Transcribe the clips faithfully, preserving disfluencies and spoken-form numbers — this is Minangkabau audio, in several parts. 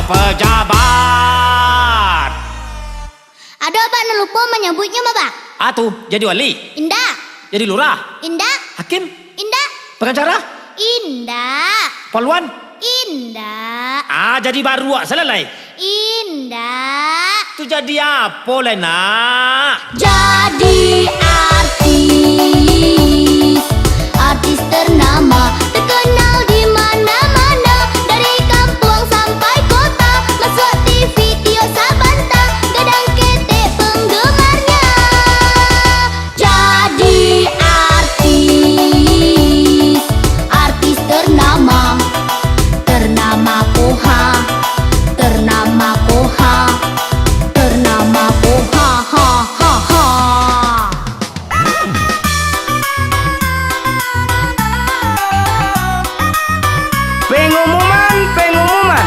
Pejabat. Ado abak nan lupo manyabuiknyo, Baba? Ah, tu, jadi wali? Indak. Jadi lurah? Indak. Hakim? Indak. Pengacara? Indak. Polwan? Indak. Ah, jadi baruak salalai? Indak. Tu jadi apo lai, nak? Jadi artis, artis ternama, terkenal di mana-mana, dari kampuang sampai kota, masuk T V tiok sabanta, gadang ketek penggemarnya. Jadi artis, artis ternama, ternama Koha, ternama Koha, ternama Koha, ha, ha, ha. Pengumuman, pengumuman.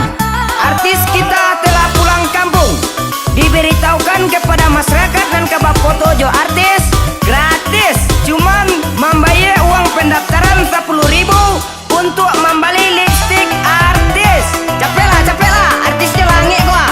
Artis kita telah pulang kampung. Diberitahukan kepada masyarakat nan ka bafoto jo artis, gratis. Cuman mambayar uang pendaftaran sapuluh ribu untuk mambali lipstik artis. Capeklah, capeklah, artisnyo langik ko ah.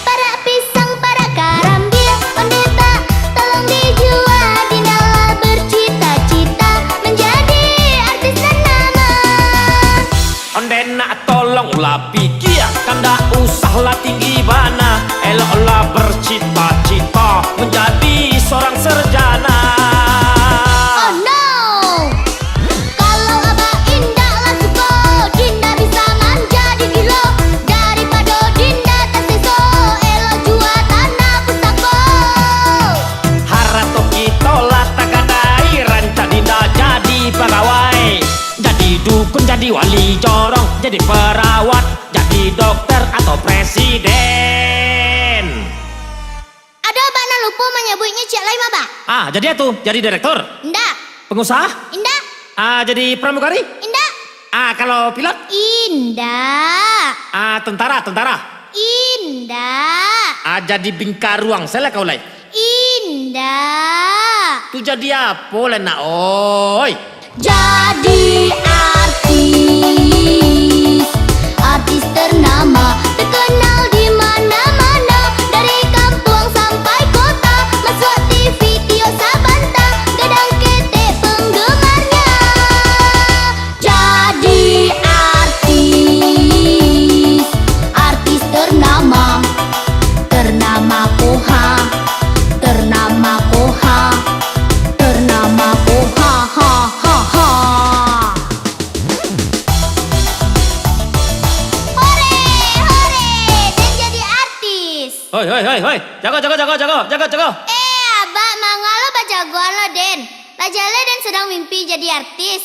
Parak pisang, parak karambia, ondeh bak, tolong dijua, Dinda lah bercita-cita menjadi artis ternama. Ondeh nak tolong ulah pikia, kan ndak usah lah tinggi bana, eloklah bercita-cita menjadi seorang sarjana. Oh no! Kalau abak indak lah suko, Dinda bisa manjadi gilo, daripado Dinda taseso, elok jua tanah pusako. Harato kito lah tagadai, rancak Dinda jadi pagawai. Jadi dukun, jadi wali jorong, jadi perawat, jadi dokter atau presiden. Ado abak nan lupo manyabuiknyo ciek lai, Baba? Ah, jadi atu, jadi direktur? Indak. Pengusaha? Indak. Ah, jadi pramugari? Indak. Ah, kalau pilot? Indak. Ah, tentara, tentara? Indak. Ah, jadi bingkaruang salah kau lai? Indak. Tu jadi apo lai nak, oi? Jadi artis, artis ternama, terkenal di mana-mana, dari kampuang sampai kota, masuk T V tiok sabanta, gadang ketek penggemarnya. Jadi artis, artis ternama, ternama Koha, ternama Koha, ternama Koha, ha, ha, ha. Hore, hore, Den jadi artis. Hoi, hoi, hoi, hoi. Jago, jago, jago, jago, jago, jago. Eh, Abak, manga lo bajagoan lo, Den? Lah jaleh Den sadang mimpi jadi artis.